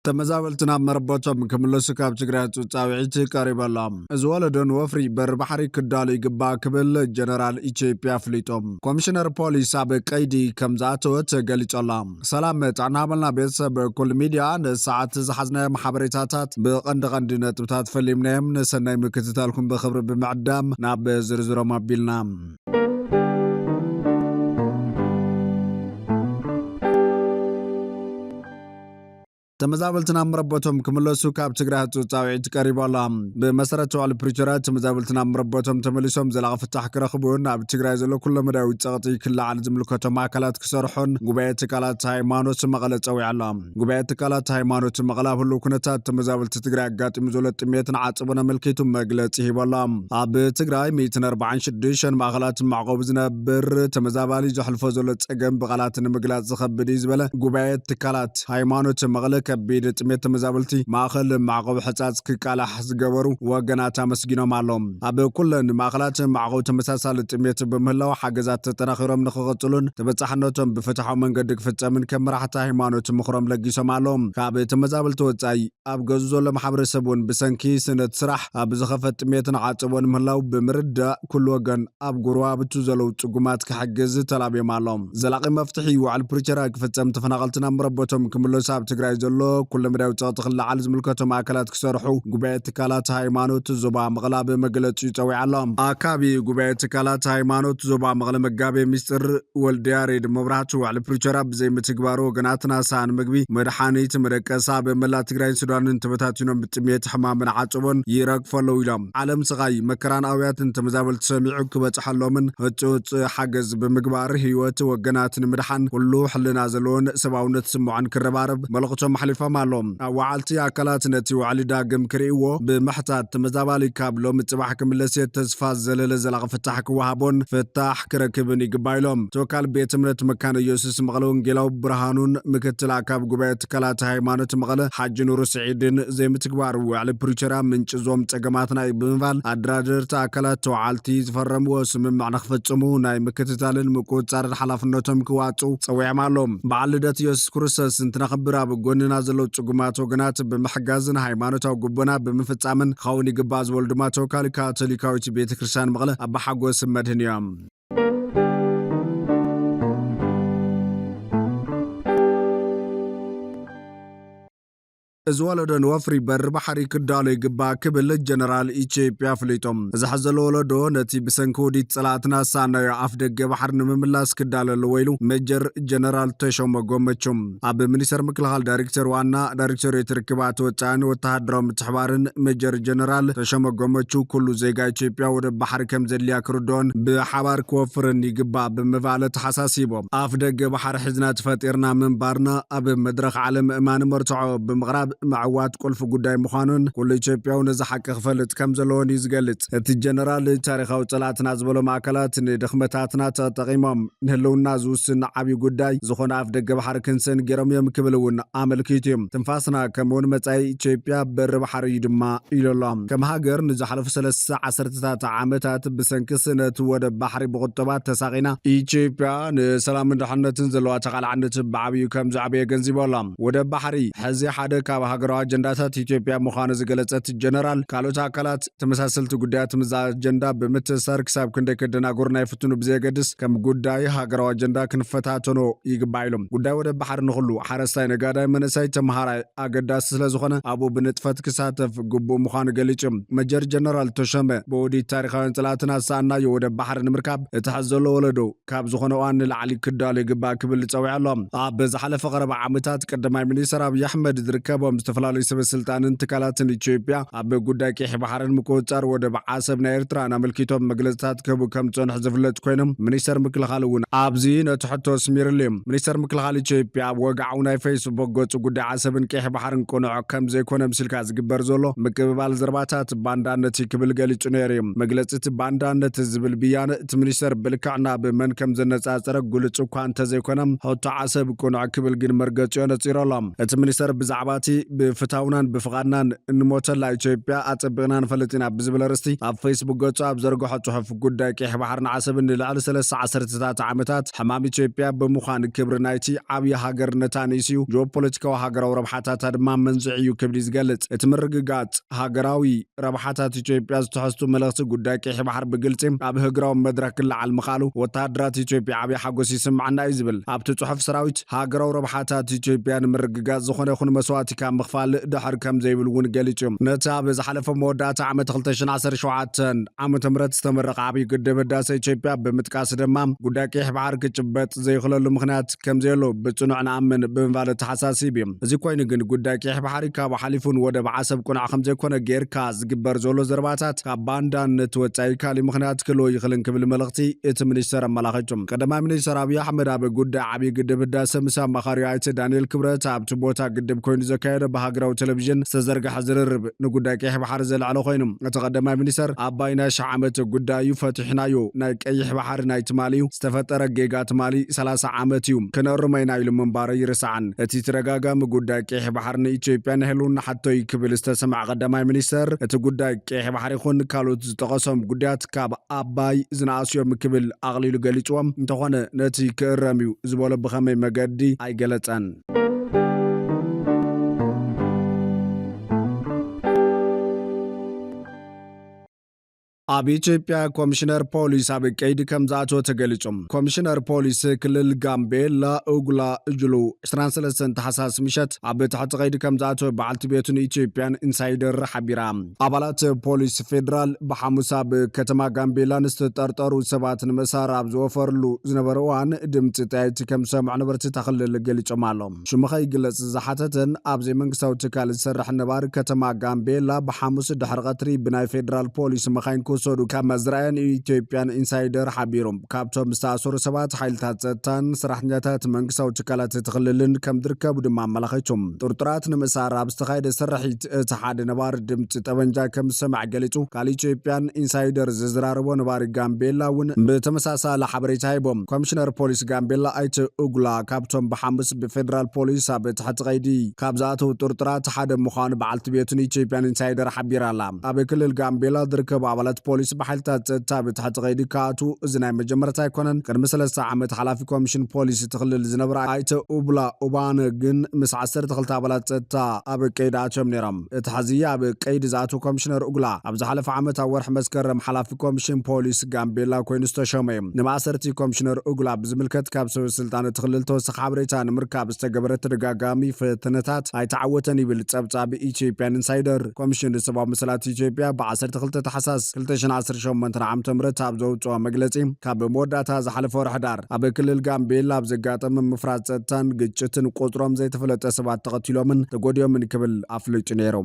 ተመዛበልቲ ናብ መረበቶም ክምለሱ ካብ ትግራይ ህጹጽ ጻውዒት ቀሪቡ ኣሎ። እዚ ወለዶ ንወፍሪ በሪ ባሕሪ ክዳሎ ይግባእ ክብል ጀነራል ኢትዮጵያ ኣፍሊጡ። ኮሚሽነር ፖሊስ ኣብ ቀይዲ ከም ዝኣተወ ተገሊጹ ኣሎ። ሰላም ጥዕና ሃበልና ቤተሰብ ኩሉ ሚድያ፣ ንሰዓት ዝሓዝናዮም ሓበሬታታት ብቐንዲ ቀንዲ ነጥብታት ፈሊምናዮም። ንሰናይ ምክትታልኩም ብኽብሪ ብምዕዳም ናብ ዝርዝሮም ኣቢልና። ተመዛበልቲ ናብ መረበቶም ክምለሱ ካብ ትግራይ ህጹጽ ጻውዒት ቀሪቡ ኣሎ። ብመሰረት ውዕል ፕሪቶርያ፣ ተመዛበልቲ ናብ መረበቶም ተመሊሶም ዘላቒ ፍታሕ ክረኽቡ ናብ ትግራይ ዘሎ ኩለመዳያዊ ጸቕጢ ክለዓል ዝምልከቶም ኣካላት ክሰርሑን ጉባኤ ትካላት ሃይማኖት መቐለ ጸዊዑ ኣሎ። ጉባኤ ትካላት ሃይማኖት መቐለ ኣብ ህልው ኩነታት ተመዛበልቲ ትግራይ ኣጋጢሙ ዘሎ ጥሜትን ዓጸቦን ኣመልኪቱ መግለጺ ሂቡ ኣሎ። ኣብ ትግራይ ሚእትን ኣርባዓን ሽዱሽተን ማእኸላት መዕቆቢ ዝነብር ተመዛባሊ ዘሕልፎ ዘሎ ጸገም ብቓላት ንምግላጽ ዝኸብድ እዩ ዝበለ ጉባኤ ትካላት ሃይማኖት መቐለ፣ ከቢድ ጥሜት ተመዛበልቲ ማእኸል መዕቆቢ ሕጻጽ ክቃላሕ ዝገበሩ ወገናት ኣመስጊኖም ኣሎ። ኣብ ኩለን ማእኸላት መዕቆቢ ተመሳሳሊ ጥሜት ብምህላው ሓገዛት ተጠናኺሮም ንኽቕጽሉን ተበጻሕነቶም ብፍትሓዊ መንገዲ ክፍጸምን ከም መራሕቲ ሃይማኖት ምኽሮም ለጊሶም ኣሎ። ካብ ተመዛበልቲ ወጻኢ ኣብ ገዙ ዘሎ ማሕበረሰብ እውን ብሰንኪ ስእነት ስራሕ ኣብ ዝኸፈት ጥሜትን ዓጸቦን ምህላው ብምርዳእ፣ ኩሉ ወገን ኣብ ጎረባብቱ ዘለዉ ጽጉማት ክሕግዝ ተላብዮም ኣሎ። ዘላቒ መፍትሒ ውዕል ፕሪቶርያ ክፍጸም፣ ተፈናቐልቲ ናብ መረበቶም ክምለሱ፣ ኣብ ትግራይ ዘሎ ኩለመዳያዊ ጸቕጢ ክለዓል ዝምልከቶም ኣካላት ክሰርሑ ጉባኤ ትካላት ሃይማኖት ዞባ መቐለ ኣብ መግለጺኡ ጸዊዑ ኣሎ። ኣካቢ ጉባኤ ትካላት ሃይማኖት ዞባ መቐለ መጋቤ ሚስጥር ወልደያሬድ መብራህቱ፣ ውዕሊ ፕሪቶርያ ብዘይምትግባሩ ወገናትና ሳህን ምግቢ፣ መድሓኒት፣ መደቀሲ ኣብ መላእ ትግራይን ሱዳንን ተበታቲኖም ብጥሜት፣ ሕማምን ዓጸቦን ይረግፉ ኣለዉ ኢሎም። ዓለም ስቓይ፣ መከራን ኣውያትን ተመዛበልቲ ሰሚዑ ክበጽሐሎምን ህጹጽ ሓገዝ ብምግባር ህይወት ወገናት ንምድሓን ኩሉ ሕልና ዘለዎን ሰብኣውነት ዝስምዖን ክረባረብ መልእኽቶም ኣሕሊፎም ኣለዉ። ኣዋዓልቲ ኣካላት ነቲ ውዕሊ ዳግም ክርእይዎ ብምሕታት፣ ተመዛባሊ ካብ ሎሚ ጽባሕ ክምለስ እየ፣ ተስፋ ዘለለ ዘላቒ ፍታሕ ክወሃቦን ፍታሕ ክረክብን ይግባእ ኢሎም። ተወካል ቤት እምነት መካነ ኢየሱስ መቐለ ወንጌላዊ ብርሃኑን ምክትል ኣካብ ጉባኤ ትካላት ሃይማኖት መቐለ ሓጂ ኑሩ ስዒድን ዘይምትግባር ውዕሊ ፕሪቶርያ ምንጪ እዞም ጸገማትና እዩ ብምባል፣ ኣደራደርቲ ኣካላት ተወዓልቲ ዝፈረምዎ ስምምዕ ንኽፍጽሙ ናይ ምክትታልን ምቁጽጻርን ሓላፍነቶም ክዋጽኡ ጸዊዖም ኣለዉ። በዓል ልደት ኢየሱስ ክርስቶስ እንትነኽብር ኣብ ጎንና ዘለዉ ጽጉማት ወገናት ብምሕጋዝን ሃይማኖታዊ ግቡና ብምፍጻምን ክኸውን ይግባእ ዝበሉ ድማ ተወካሊ ካቶሊካዊት ቤተ ክርስቲያን መቐለ ኣባ ሓጎስ መድህን እዮም። እዚ ወለዶ ንወፍሪ በሪ ባሕሪ ክዳሎ ይግባእ ክብል ጀነራል ኢትዮጵያ ኣፍሊጡ። እዚ ሕዚ ዘሎ ወለዶ ነቲ ብሰንኪ ውዲት ጸላእትና ዝሰኣናዮ ኣፍ ደገ ባሕሪ ንምምላስ ክዳሎ ኣለዎ ኢሉ ሜጀር ጀነራል ተሾመ ጎመቹ። ኣብ ሚኒስተር ምክልኻል ዳይሬክተር ዋና ዳይሬክቶሬት ርክባት ወጻኢን ወተሃደራዊ ምትሕባርን ሜጀር ጀነራል ተሾመ ጎመቹ፣ ኩሉ ዜጋ ኢትዮጵያ ወደብ ባሕሪ ከም ዘድልያ ክርድኦን ብሓባር ክወፍርን ይግባእ ብምባል ተሓሳሲቦም። ኣፍ ደገ ባሕሪ ሒዝና ተፈጢርና ምንባርና ኣብ መድረኽ ዓለም ምእማን መርትዖ ብምቕራብ ምዕዋት ቁልፊ ጉዳይ ምዃኑን ኩሉ ኢትዮጵያዊ ነዚ ሓቂ ክፈልጥ ከም ዘለዎን እዩ ዝገልጽ። እቲ ጀነራል፣ ታሪኻዊ ጸላእትና ዝበሎም ኣካላት ንድኽመታትና ተጠቒሞም ንህልውና ዝውስን ዓብዪ ጉዳይ ዝኾነ ኣፍ ደገ ባሕሪ ክንሰን ገይሮም እዮም ክብል እውን ኣመልኪቱ እዩ። ትንፋስና ከምኡውን መጻኢ ኢትዮጵያ በሪ ባሕሪ እዩ ድማ ኢሉ ኣሎ። ከም ሃገር ንዝሓለፉ ሰለስተ ዓሰርተታት ዓመታት ብሰንኪ ስእነት ወደብ ባሕሪ ብቁጠባ ተሳቒና፣ ኢትዮጵያ ንሰላምን ድሕነትን ዘለዋ ተቓላዕነት ብዓብዩ ከም ዘዕበየ ገንዚቡ ኣሎ። ወደብ ባሕሪ ሕዚ ሓደ ካብ ሃገራዊ ኣጀንዳታት ኢትዮጵያ ምዃኑ ዝገለጸት ጀነራል፣ ካልኦት ኣካላት ተመሳሰልቲ ጉዳያት ምስዚ ኣጀንዳ ብምትእስሳር ክሳብ ክንደይ ከደናግሩና ይፍትኑ ብዘየገድስ፣ ከም ጉዳይ ሃገራዊ ኣጀንዳ ክንፈታተኖ ይግባእ ኢሎም። ጉዳይ ወደብ ባሕሪ ንኹሉ፣ ሓረስታይ፣ ነጋዳይ፣ መንእሰይ፣ ተምሃራይ፣ ኣገዳሲ ስለ ዝኾነ ኣብኡ ብንጥፈት ክሳተፍ ግቡእ ምዃኑ ገሊጹ። መጀር ጀነራል ተሾመ፣ ብውዲት ታሪኻውያን ጸላእትና ዝሰኣናዮ ወደብ ባሕሪ ንምርካብ እቲ ሕዚ ዘሎ ወለዶ ካብ ዝኾነ እዋን ንላዕሊ ክዳሎ ይግባእ ክብል ጸዊዑ ኣሎ። ኣብ ዝሓለፈ ቀረባ ዓመታት ቀዳማይ ሚኒስተር ኣብይ ኣሕመድ ዝርከቦም ዝተፈላለዩ ሰበ ስልጣንን ትካላትን ኢትዮጵያ ኣብ ጉዳይ ቀይሕ ባሕርን ምቁጽጻር ወደብ ዓሰብን ናይ ኤርትራን ኣመልኪቶም መግለጽታት ክህቡ ከም ዝጸንሑ ዝፍለጥ ኮይኖም፣ ሚኒስተር ምክልኻል እውን ኣብዚ ነቲ ሕቶ ኣስሚሩሉ እዩ። ሚኒስተር ምክልኻል ኢትዮጵያ ኣብ ወግዓዊ ናይ ፌስቡክ ገጹ ጉዳይ ዓሰብን ቀይሕ ባሕርን ቅኑዕ ከም ዘይኮነ ምስልካ ዝግበር ዘሎ ምቅብባል ዘረባታት ባንዳነት እዩ ክብል ገሊጹ ነይሩ እዩ። መግለጺ እቲ ባንዳነት ዝብል ብያነ እቲ ሚኒስተር ብልክዕ ናብ መን ከም ዘነጻጸረ ግሉጽ እኳ እንተዘይኮነ፣ ሕቶ ዓሰብ ቅኑዕ ክብል ግን መርገጺኡ ነጺሩ ኣሎ። እቲ ሚኒስተር ብዛዕባ እቲ ብፍታውናን ብፍቓድናን እንሞተላ ኢትዮጵያ ኣጸቢቕና ንፈልጥ ኢና ብዝብል ኣርእስቲ ኣብ ፌስቡክ ገጹ ኣብ ዘርግሖ ጽሑፍ፣ ጉዳይ ቀይሕ ባሕርን ዓሰብን ንልዕሊ ሰለስተ ዓሰርተታት ዓመታት ሕማም ኢትዮጵያ ብምዃን፣ ክብሪ ናይቲ ዓብዪ ሃገርነታ ንእስዩ፣ ጂኦፖለቲካዊ ሃገራዊ ረብሓታታ ድማ መንዝዒ እዩ ክብል እዩ ዝገልጽ። እቲ ምርግጋጽ ሃገራዊ ረብሓታት ኢትዮጵያ ዝተሐዝቱ መልእኽቲ ጉዳይ ቀይሕ ባሕር ብግልጺ ኣብ ህግራዊ መድረክ ክለዓል ምኽኣሉ ወተሃደራት ኢትዮጵያ ዓብዪ ሓጎስ ይስምዓና እዩ ዝብል። ኣብቲ ጽሑፍ ሰራዊት ሃገራዊ ረብሓታት ኢትዮጵያ ንምርግጋጽ ዝኾነ ይኹን መስዋእቲ ካብ ምኽፋል ድሕር ከም ዘይብል እውን ገሊጹ እዩ። ነቲ ኣብ ዝሓለፈ መወዳእታ ዓመት ክልተ ሽሕን ዓሰርተ ሸውዓተን ዓመተ ምህረት ዝተመረቐ ዓብዪ ግድብ ህዳሰ ኢትዮጵያ ብምጥቃስ ድማ ጉዳይ ቀይሕ ባሕር ክጭበጥ ዘይኽለሉ ምኽንያት ከም ዘየሎ ብጽኑዕ ንኣምን ብምባል ተሓሳሲቡ እዩ። እዚ ኮይኑ ግን ጉዳይ ቀይሕ ባሕሪ ካብ ሓሊፉ ንወደብ ዓሰብ ቁኑዕ ከም ዘይኮነ ጌርካ ዝግበር ዘሎ ዘረባታት ካብ ባንዳነት ወጻኢ ካሊእ ምኽንያት ክህልዎ ይኽእልን ክብል መልእኽቲ እቲ ሚኒስተር ኣመላኺቱ። ቀዳማይ ሚኒስተር ኣብይ ኣሕመድ ኣብ ጉዳይ ዓብዪ ግድብ ህዳሰ ምስ ኣማኻሪኡ ኣይተ ዳንኤል ክብረት ኣብቲ ቦታ ግድብ ኮይኑ ዘካየዶ ብሃገራዊ ቴሌቪዥን ዝተዘርግሐ ዝርርብ ንጉዳይ ቀይሕ ባሕሪ ዘልዐለ ኮይኑ፣ እቲ ቀዳማይ ሚኒስተር ኣባይ ናይ ሺሕ ዓመት ጉዳይ እዩ፣ ፈቲሕናዮ፣ ናይ ቀይሕ ባሕሪ ናይ ትማሊ እዩ፣ ዝተፈጠረ ጌጋ ትማሊ ሰላሳ ዓመት እዩ፣ ክነርሞ ኢና ኢሉ ምንባሩ ኣይርሳዕን። እቲ ተደጋጋሚ ጉዳይ ቀይሕ ባሕሪ ንኢትዮጵያ ናይ ህልውና ሕቶ እዩ ክብል ዝተሰምዐ ቀዳማይ ሚኒስተር፣ እቲ ጉዳይ ቀይሕ ባሕሪ ይኹን ካልኦት ዝጠቐሶም ጉዳያት ካብ ኣባይ ዝነኣሱ እዮም ክብል ኣቕሊሉ ገሊጽዎም። እንተኾነ ነቲ ክእረም እዩ ዝበሎ ብኸመይ መገዲ ኣይገለጸን። ኣብ ኢትዮጵያ ኮሚሽነር ፖሊስ ኣብ ቀይዲ ከም ዝኣተወ ተገሊጹ። ኮሚሽነር ፖሊስ ክልል ጋምቤላ ኡጉላ እጅሉ ዕስራን ሰለስተን ታሕሳስ ምሸት ኣብ ትሕቲ ቀይዲ ከም ዝኣተወ በዓልቲ ቤቱን ኢትዮጵያን ኢንሳይደር ሓቢራ። ኣባላት ፖሊስ ፌዴራል ብሓሙስ ኣብ ከተማ ጋምቤላ ንዝተጠርጠሩ ሰባት ንምእሳር ኣብ ዝወፈርሉ ዝነበረ እዋን ድምፂ ጠያይቲ ከም ዝሰምዑ ነበርቲ እታ ክልል ገሊጾም ኣለዉ። ሽሙ ከይግለጽ ዝሓተተን ኣብ ዘይመንግስታዊ ትካል ዝሰርሕ ነባሪ ከተማ ጋምቤላ ብሓሙስ ድሕሪ ቀትሪ ብናይ ፌዴራል ፖሊስ መኻይን ክውሰዱ ካብ መዝረኣየን ኢትዮጵያን ኢንሳይደር ሓቢሩ። ካብቶም ዝተኣሰሩ ሰባት ሓይልታት ጸጥታን ሰራሕተኛታት መንግስታዊ ትካላት እቲ ክልልን ከም ዝርከቡ ድማ ኣመላኺቱ። ጥርጡራት ንምእሳር ኣብ ዝተኻየደ ስርሒት እቲ ሓደ ነባሪ ድምፂ ጠበንጃ ከም ዝሰምዐ ገሊጹ። ካልእ ኢትዮጵያን ኢንሳይደር ዝዘራረቦ ነባሪ ጋምቤላ እውን ብተመሳሳሊ ሓበሬታ ሂቦም። ኮሚሽነር ፖሊስ ጋምቤላ ኣይተ ኡጉላ ካብቶም ብሓሙስ ብፌዴራል ፖሊስ ኣብ ትሕቲ ቀይዲ ካብ ዝኣተዉ ጥርጡራት ሓደ ምዃኑ በዓልቲ ቤቱን ኢትዮጵያን ኢንሳይደር ሓቢራ ኣላ። ኣብ ክልል ጋምቤላ ዝርከቡ ኣባላት ፖሊስ ብሓይልታት ጸጥታ ኣብ ትሕቲ ቀይዲ ክኣትዉ እዚ ናይ መጀመርታ ኣይኮነን። ቅድሚ ሰለስተ ዓመት ሓላፊ ኮሚሽን ፖሊስ እቲ ክልል ዝነበረ ኣይተ ኡብላ ኡባነ ግን ምስ ዓሰርተ ክልተ ኣባላት ጸጥታ ኣብ ቀይዲ ኣትዮም ነይሮም። እቲ ሕዚ ኣብ ቀይዲ ዝኣተዉ ኮሚሽነር ኡግላ ኣብ ዝሓለፈ ዓመት ኣብ ወርሒ መስከረም ሓላፊ ኮሚሽን ፖሊስ ጋምቤላ ኮይኑ ዝተሸመ እዩ። ንማእሰርቲ ኮሚሽነር ኡግላ ብዝምልከት ካብ ሰበ ስልጣን እቲ ክልል ተወሳኺ ሓበሬታ ንምርካብ ዝተገበረ ተደጋጋሚ ፈተነታት ኣይተዓወተን ይብል ጸብጻብ ኢትዮጵያን ኢንሳይደር። ኮሚሽን ሰብኣዊ መሰላት ኢትዮጵያ ብ ዓሰርተ ክልተ ታሕሳስ ክልተ ሽሕን ዓሰርተ ሸሞንተን ዓመተ ምህረት ኣብ ዘውጽኦ መግለጺ፣ ካብ መወዳእታ ዝሓለፈ ወርሒ ዳር ኣብ ክልል ጋምቤላ ኣብ ዘጋጠመ ምፍራስ ጸጥታን ግጭትን ቁጽሮም ዘይተፈለጠ ሰባት ተቐቲሎምን ተጎዲኦምን ክብል ኣፍሊጡ ነይሩ።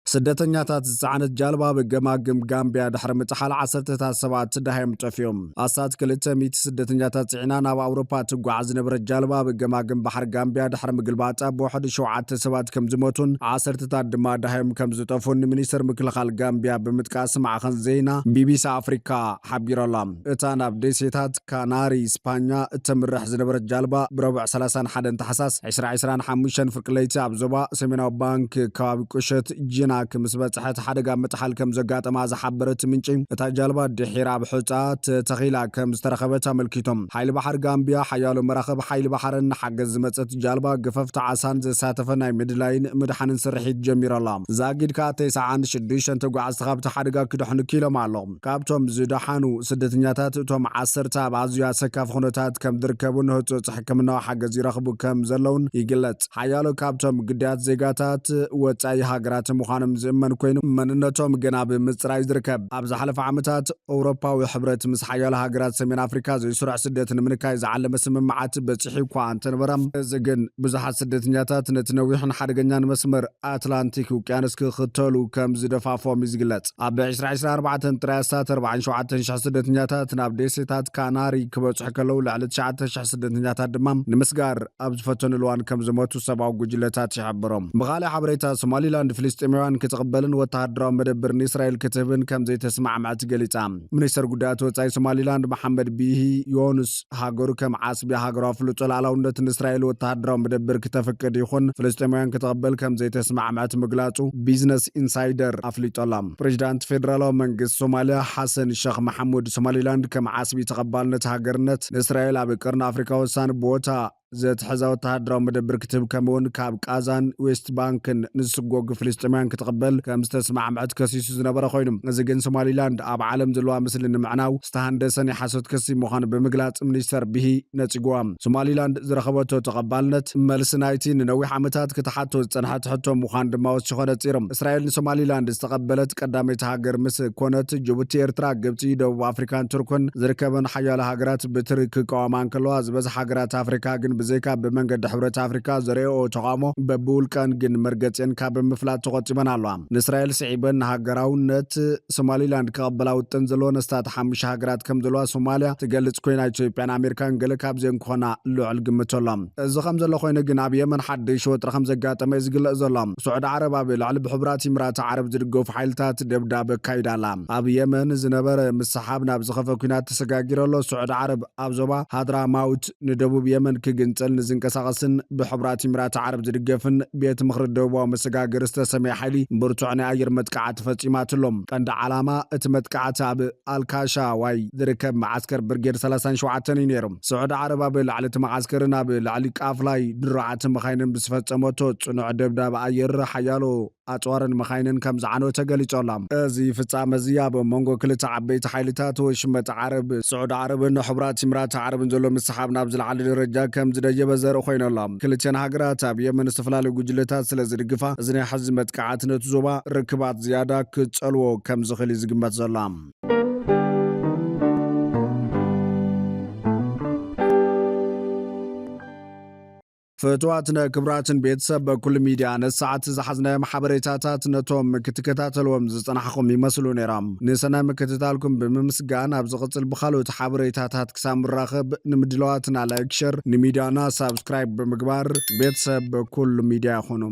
ስደተኛታት ዝጸዓነት ጃልባ ኣብ ገማግም ጋምቢያ ድሕሪ ምጥሓል ዓሰርተታት ሰባት ደሃዮም ጠፊኦም። ኣስታት ክልተ ሚእቲ ስደተኛታት ጽዒና ናብ ኣውሮፓ ትጓዓዝ ዝነበረት ጃልባ ኣብ ገማግም ባሕሪ ጋምቢያ ድሕሪ ምግልባጣ ብውሕዱ ሸውዓተ ሰባት ከም ዝሞቱን ዓሰርተታት ድማ ደሃዮም ከም ዝጠፉን ሚኒስተር ምክልኻል ጋምቢያ ብምጥቃስ ማዕኸን ዜና ቢቢሲ ኣፍሪካ ሓቢሩ ኣሎ። እታ ናብ ደሴታት ካናሪ ስፓኛ እተምርሕ ዝነበረት ጃልባ ብረቡዕ ሰላሳን ሓደን ታሕሳስ ዕስራ ዕስራን ሓሙሽተን ፍርቂ ለይቲ ኣብ ዞባ ሰሜናዊ ባንክ ከባቢ ቁሸት ጂናክ ምስ በጽሐት ሓደጋ ምጥሓል ከም ዘጋጠማ ዝሓበረት ምንጪ፣ እታ ጃልባ ድሒራ ኣብ ሑጻ ተተኺላ ከም ዝተረኸበት ኣመልኪቶም። ሓይሊ ባሕሪ ጋምቢያ ሓያሎ መራኽብ ሓይሊ ባሕርን ንሓገዝ ዝመጸት ጃልባ ገፈፍቲ ዓሳን ዘሳተፈ ናይ ምድላይን ምድሓንን ስርሒት ጀሚሩ ኣሎ። ዛጊድካ ተስዓን ሽዱሽተን ተጓዓዝቲ ካብቲ ሓደጋ ክድሕኑ ክኢሎም ኣለዉ። ካብቶም ዝደሓኑ ስደተኛታት እቶም ዓሰርተ ኣብ ኣዝዩ ኣሰካፊ ኩነታት ከም ዝርከቡን ህጹጽ ሕክምናዊ ሓገዝ ይረኽቡ ከም ዘለውን ይግለጽ። ሓያሎ ካብቶም ግዳያት ዜጋታት ወጻኢ ሃገራት ምዃኖም ዝእመን ኮይኑ፣ መንነቶም ገና ብምጽራይ ዝርከብ። ኣብ ዝሓለፈ ዓመታት፣ ኤውሮፓዊ ሕብረት ምስ ሓያሎ ሃገራት ሰሜን ኣፍሪካ ዘይስሩዕ ስደት ንምንካይ ዝዓለመ ስምምዓት በጺሑ እኳ እንተነበረ፣ እዚ ግን ብዙሓት ስደተኛታት ነቲ ነዊሕን ሓደገኛን መስመር ኣትላንቲክ ውቅያኖስ ክኽተሉ ከም ዝደፋፍኦም እዩ ዝግለጽ። ኣብ ዕስራ ዕስራ ኣርባዕተን ጥራይ ኣስታት ኣርባዓን ሸውዓተን ሽሕ ስደተኛታት ናብ ደሴታት ካናሪ ክበጽሑ ከለዉ፣ ልዕሊ ትሽዓተ ሽሕ ስደተኛታት ድማ ንምስጋር ኣብ ዝፈተኑሉ እዋን ከም ዝሞቱ ሰብኣዊ ጉጅለታት ይሕብሩ። ብኻልእ ሓበሬታ፣ ሶማሊላንድ ፍልስጤማውያን ክትቕበልን ወተሃደራዊ መደብር ንእስራኤል ክትህብን ከም ዘይተስማዕመዐት ገሊጻ። ሚኒስተር ጉዳያት ወጻኢ ሶማሊላንድ መሓመድ ቢሂ ዮኑስ፣ ሃገሩ ከም ዓስቢ ሃገራዊ ፍሉጦ ሉዓላውነት ንእስራኤል ወተሃደራዊ መደብር ክተፍቅድ ይኹን ፍልስጤማውያን ክትቕበል ከም ዘይተስማዕመዐት ምግላጹ ቢዝነስ ኢንሳይደር ኣፍሊጦ ኣሎ። ፕሬዚዳንት ፌደራላዊ መንግስቲ ሶማልያ ሓሰን ሸኽ መሓሙድ፣ ሶማሊላንድ ከም ዓስቢ ተቐባልነት ሃገርነት ንእስራኤል ኣብ ቀርኒ ኣፍሪካ ወሳኒ ቦታ ዘትሕዛ ወተሃደራዊ መደብር ክትህብ፣ ከምኡውን ካብ ቃዛን ዌስት ባንክን ንዝስጎጉ ፍልስጤማውያን ክትቕበል ከም ዝተስማዕምዐት ከሲሱ ዝነበረ ኮይኑ፣ እዚ ግን ሶማሊላንድ ኣብ ዓለም ዘለዋ ምስሊ ንምዕናው ዝተሃንደሰ ናይ ሓሶት ክሲ ምዃኑ ብምግላጽ ሚኒስተር ቢሂ ነጺግዋ። ሶማሊላንድ ዝረኸበቶ ተቐባልነት መልሲ ናይቲ ንነዊሕ ዓመታት ክትሓቶ ዝጸንሐት ሕቶ ምዃን ድማ ወሲኾ ነጺሩ። እስራኤል ንሶማሊላንድ ዝተቐበለት ቀዳመይቲ ሃገር ምስ ኮነት፣ ጅቡቲ፣ ኤርትራ፣ ግብጺ፣ ደቡብ ኣፍሪካን ቱርክን ዝርከበን ሓያሎ ሃገራት ብትሪ ክቃወማ እንከለዋ፣ ዝበዝሓ ሃገራት ኣፍሪካ ግን ብዘይካ ብመንገዲ ሕብረት ኣፍሪካ ዘርእኦ ተቓውሞ በብውልቀን ግን መርገጺአን ካብ ምፍላጥ ተቖጢበን ኣለዋ። ንእስራኤል ስዒበን ንሃገራውነት ሶማሊላንድ ክቐበላ ውጥን ዘለወን ኣስታት ሓሙሽተ ሃገራት ከም ዘለዋ ሶማልያ ትገልጽ ኮይና፣ ኢትዮጵያን ኣሜሪካን ገለ ካብዚአን ክኾና ልዑል ግምት ኣሎ። እዚ ከም ዘሎ ኮይኑ ግን ኣብ የመን ሓድሽ ወጥሪ ከም ዘጋጠመ እዩ ዝግለጽ ዘሎ። ስዑዲ ዓረብ ኣብ ልዕሊ ብሕቡራት ኢምራት ዓረብ ዝድገፉ ሓይልታት ደብዳብ ኣካይዳ ኣላ። ኣብ የመን ዝነበረ ምስሓብ ናብ ዝኸፈ ኲናት ተሰጋጊሩ ኣሎ። ስዑዲ ዓረብ ኣብ ዞባ ሃድራማውት ንደቡብ የመን ክግንጸል ንዝንቀሳቐስን ብሕቡራት ኢምራት ዓረብ ዝድገፍን ቤት ምኽሪ ደቡባዊ መሰጋገሪ ዝተሰመየ ሓይሊ ብርቱዕ ናይ ኣየር መጥቃዕቲ ፈጺማትሎም። ቀንዲ ዓላማ እቲ መጥቃዕቲ ኣብ ኣልካሻዋይ ዝርከብ መዓስከር ብርጌድ ሰላሳን ሸውዓተን እዩ ነይሩ። ስዑዲ ዓረብ ኣብ ልዕሊ እቲ መዓስከርን ኣብ ልዕሊ ቃፍላይ ድሩዓት መኻይንን ብዝፈጸመቶ ጽኑዕ ደብዳብ ኣየር ሓያሎ ኣጽዋርን መኻይንን ከም ዝዓነወ ተገሊጹ ኣሎ። እዚ ፍጻመ እዚ ኣብ መንጎ ክልተ ዓበይቲ ሓይልታት ወሽመጥ ዓረብ፣ ስዑዲ ዓረብን ሕቡራት ኢምራት ዓረብን ዘሎ ምስሓብ ናብ ዝለዓለ ደረጃ ከም ዝደየበ ዘርኢ ኮይኑ ኣሎ። ክልቲአን ሃገራት ኣብ የመን ዝተፈላለዩ ጉጅለታት ስለ ዝድግፋ፣ እዚ ናይ ሕዚ መጥቃዕቲ ነቲ ዞባ ርክባት ዝያዳ ክጸልዎ ከም ዝኽእል እዩ ዝግመት ዘሎ። ፍትዋትነ ክብራትን ቤተሰብ በኩል ሚድያ ነሰዓት ዝሓዝናዮም ሓበሬታታት ነቶም ክትከታተልዎም ዝጸናሕኹም ይመስሉ ነይሮም። ንሰናይ ምክትታልኩም ብምምስጋን ኣብ ዝቕጽል ብኻልኦት ሓበሬታታት ክሳብ ንራኸብ ንምድለዋትና ላይክ፣ ሸር፣ ንሚድያና ሳብስክራይብ ብምግባር ቤተሰብ በኩል ሚድያ ይኹኑ።